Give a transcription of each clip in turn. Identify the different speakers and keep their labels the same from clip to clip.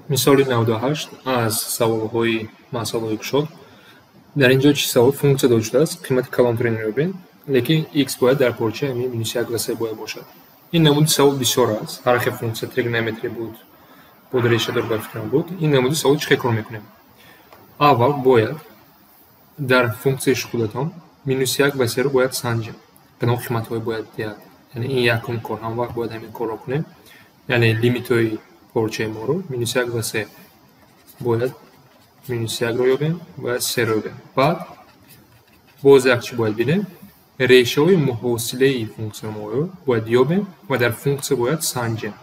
Speaker 1: Мисоли 98 аз саволҳои масъалаҳои кушод. Дар ин ҷо чӣ савол функсия дода шудааст, қимати калонтаринро меёбем, лекин x бояд дар порчаи ҳамин минус 1 ва 3 бояд бошад. Ин намуди савол бисёр аст. Ҳар хел функсия тригонометрия буд, буд решадор ба фикрам буд. Ин намуди савол чӣ хел кор мекунем? Аввал бояд дар функсияи худатон минус 1 ва 3-ро бояд санҷем. Кадом қиматҳое бояд диҳад. Яъне ин якум кор, ҳам вақт бояд ҳамин корро кунем. Яъне лимитҳои порчаи моро минус 1 ва 3 бояд минус 1-ро ёбем ва 3-ро ёбем. Баъд боз як чӣ бояд бинем? Решаҳои муҳосилаи функсияи моро бояд ёбем ва дар функсия бояд санҷем.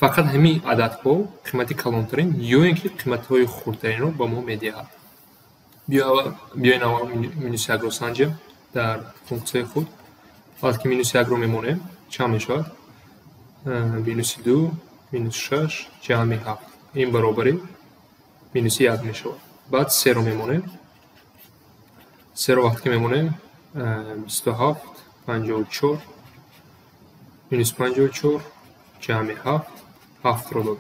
Speaker 1: Фақат ҳамин ададҳо қимати калонтарин ё ин ки қиматҳои хурдтаринро ба мо медиҳад. Биёен аввал минус 1-ро санҷем дар функсияи худ. Вақте ки минус 1-ро мемонем, чанд мешавад? Минуси 2 минус 6 ҷамъи 7. Ин баробари минуси 1 мешавад. Баъд 3-ро мемонем. 3-ро вақте ки мемонем, 27 54 минус 54 ҷамъи 7, 7-ро дод.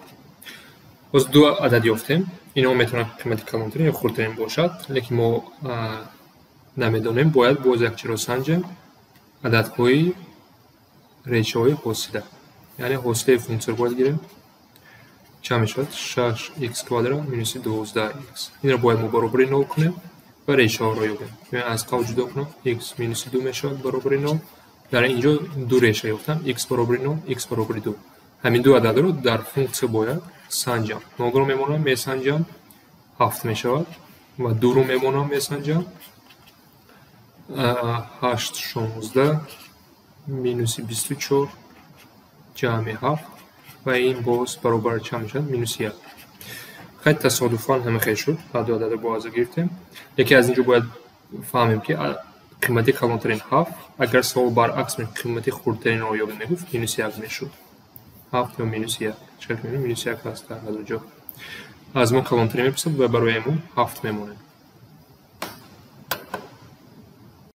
Speaker 1: Боз ду адад ёфтем. Инҳо метавонанд қимати калонтарин ё хурдтарин бошад, лекин мо намедонем. Бояд боз як чиро санҷем. Ададҳои решаҳои ҳосила. Яъне ҳосилаи функсияро бояд гирем. Чанд мешавад? 6x квадрат минуси 12x. Инро бояд мо баробари 0 кунем ва решаҳоро ёбем. Аз қавл ҷудо кунам, x минуси 2 мешавад баробари 0. Дар ин ҷо ду реша ёфтам, x баробари 0, x баробари 2. Ҳамин ду ададро дар функсия бояд санҷам. 0-ро мемонам, месанҷам, 7 мешавад ва 2-ро мемонам, месанҷам, 8 16 минуси 24 ҷамъи 7 ва ин боз баробар чанд мешавад? Минуси 1. Хеле тасодуфан ҳама хел шуд, ҳар ду ададро бо азо гирифтем. Яке аз ин ҷо бояд фаҳмем, ки қимати калонтарин 7, агар савол баръакс қимати хурдтаринро ёбем мегуфт, минуси 1 мешуд. 7 ё минуси 1. Чӣ мебинем? Минуси 1 ҳаст дар ҳар ду ҷо. Аз мо калонтарин мепурсад ва барои мо 7 мемонем.